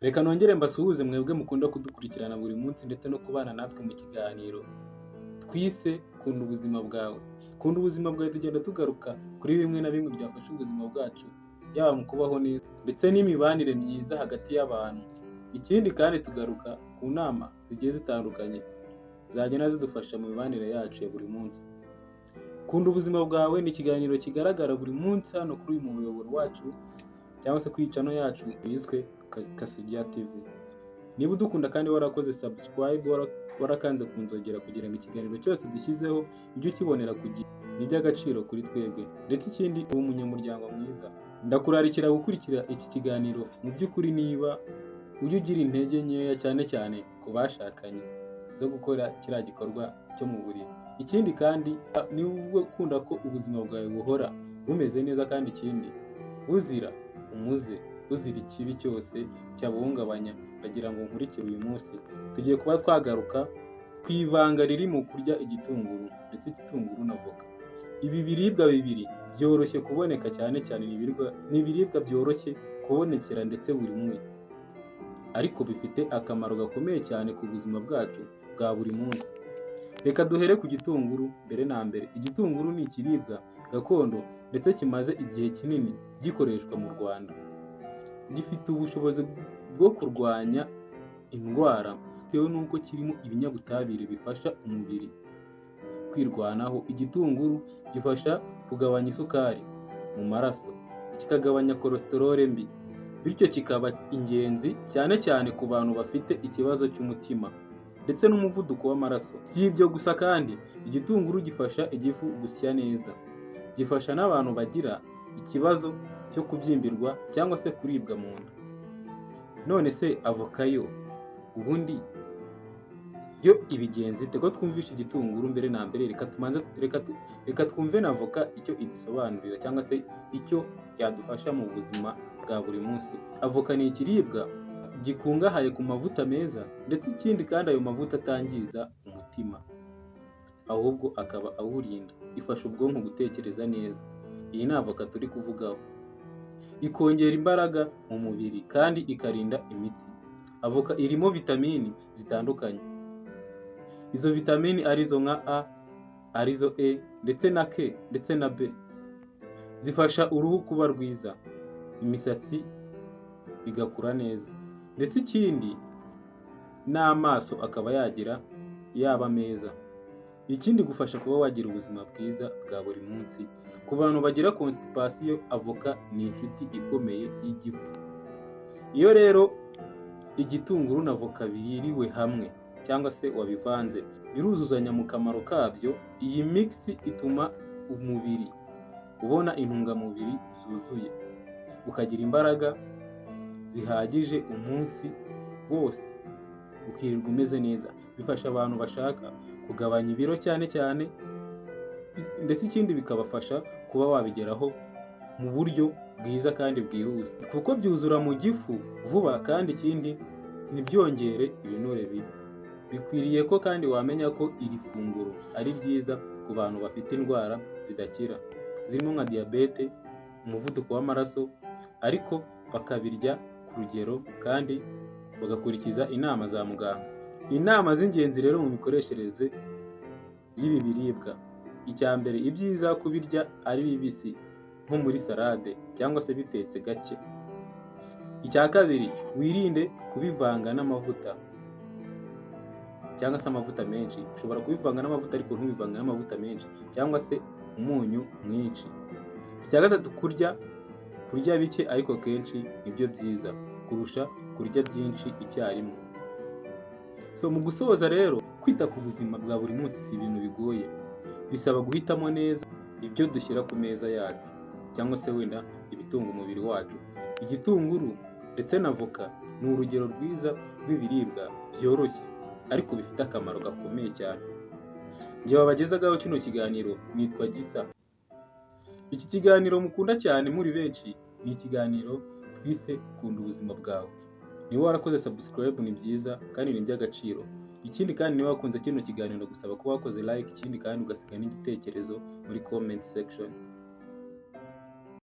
Reka nongere mbasuhuze mwebwe mukunda kudukurikirana buri munsi ndetse no kubana natwe mu kiganiro twise Kunda Ubuzima Bwawe. Kunda Ubuzima Bwawe tugenda tugaruka kuri bimwe na bimwe byafasha ubuzima bwacu, yaba mu kubaho neza ndetse n'imibanire myiza hagati y'abantu. Ikindi kandi tugaruka ku nama zigiye zitandukanye zagenda zidufasha mu mibanire yacu ya buri munsi. Kunda Ubuzima Bwawe ni ikiganiro kigaragara buri munsi hano kuri uyu muyoboro wacu cyangwa se kuri channel yacu yiswe Kasugiya TV. Niba udukunda kandi warakoze subscribe, warakanze ku nzogera kugira ngo ikiganiro cyose dushyizeho ujye ukibonera ku gihe, ni iby'agaciro kuri twebwe. Ndetse ikindi, uri umunyamuryango mwiza. Ndakurarikira gukurikira iki kiganiro. Mu by'ukuri, niba ujya ugira intege nkeya, cyane cyane ku bashakanye, zo gukora kiriya gikorwa cyo mu buriri. Ikindi kandi, niba ukunda ko ubuzima bwawe buhora bumeze neza kandi ikindi buzira umuze, buzira ikibi cyose cyabuhungabanya, ndagira ngo nkurikire. Uyu munsi tugiye kuba twagaruka ku ibanga riri mu kurya igitunguru, ndetse igitunguru na voka. Ibi biribwa bibiri byoroshye kuboneka, cyane cyane ni ibiribwa byoroshye kubonekera ndetse buri umwe, ariko bifite akamaro gakomeye cyane ku buzima bwacu bwa buri munsi. Reka duhere ku gitunguru mbere na mbere. Igitunguru ni ikiribwa gakondo ndetse kimaze igihe kinini gikoreshwa mu Rwanda. Gifite ubushobozi bwo kurwanya indwara bitewe n'uko kirimo ibinyabutabire bifasha umubiri kwirwanaho. Igitunguru gifasha kugabanya isukari mu maraso, kikagabanya cholesterol mbi, bityo kikaba ingenzi cyane cyane ku bantu bafite ikibazo cy'umutima ndetse n'umuvuduko w'amaraso. Si ibyo gusa kandi, igitunguru gifasha igifu gusya neza, gifasha n'abantu bagira ikibazo cyo kubyimbirwa cyangwa se kuribwa mu nda. None se avoka yo ubundi yo ibigenza ite? Ko twumvishe igitunguru mbere na mbere, reka tumanze reka twumve na avoka icyo idusobanurira cyangwa se icyo yadufasha mu buzima bwa buri munsi. Avoka ni ikiribwa gikungahaye ku mavuta meza, ndetse ikindi kandi ayo mavuta atangiza umutima, ahubwo akaba awurinda. Ifasha ubwonko gutekereza neza. Iyi ni avoka turi kuvugaho. Ikongera imbaraga mu mubiri kandi ikarinda imitsi. Avoka irimo vitamini zitandukanye. Izo vitamini arizo nka A, arizo E ndetse na K ndetse na B. Zifasha uruhu kuba rwiza, imisatsi igakura neza, ndetse ikindi n'amaso akaba yagira yaba meza. Ikindi, gufasha kuba wagira ubuzima bwiza bwa buri munsi. Ku bantu bagira constipation, avoka ni inshuti ikomeye y'igifu. Iyo rero igitunguru na avoka biririwe hamwe cyangwa se wabivanze, biruzuzanya mu kamaro kabyo. Iyi mix ituma umubiri ubona intungamubiri zuzuye, ukagira imbaraga zihagije umunsi wose, ukirirwa umeze neza. Bifasha abantu bashaka kugabanya ibiro cyane cyane, ndetse ikindi bikabafasha kuba wabigeraho mu buryo bwiza kandi bwihuse, kuko byuzura mu gifu vuba, kandi ikindi ntibyongere ibinure bibi. Bikwiriye ko kandi wamenya ko iri funguro ari ryiza ku bantu bafite indwara zidakira zirimo nka diyabete, umuvuduko w'amaraso, ariko bakabirya ku rugero kandi bagakurikiza inama za muganga. Inama z'ingenzi rero mu mikoreshereze y'ibi biribwa: icya mbere, ibyiza kubirya ari bibisi nko muri salade cyangwa se bitetse gake. Icya kabiri, wirinde kubivanga n'amavuta cyangwa se amavuta menshi. Ushobora kubivanga n'amavuta ariko ntubivange n'amavuta menshi cyangwa se umunyu mwinshi. Icya gatatu, kurya bike ariko kenshi nibyo byiza kurusha kurya byinshi icyarimwe. So mu gusoza rero, kwita ku buzima bwa buri munsi si ibintu bigoye. Bisaba guhitamo neza ibyo dushyira ku meza yacu cyangwa se wenda ibitunga umubiri wacu. Igitunguru ndetse na voka ni urugero rwiza rw'ibiribwa byoroshye ariko bifite akamaro gakomeye cyane. Njye wabagezagaho kino kiganiro nitwa Gisa. Iki kiganiro mukunda cyane muri benshi ni ikiganiro twise Kunda Ubuzima Bwawe. Niba warakoze subscribe, ni byiza kandi ni iby'agaciro. Ikindi kandi, niba wakunze kino kiganiro, gusaba kuba wakoze like, ikindi kandi ugasiga n'igitekerezo muri comment section.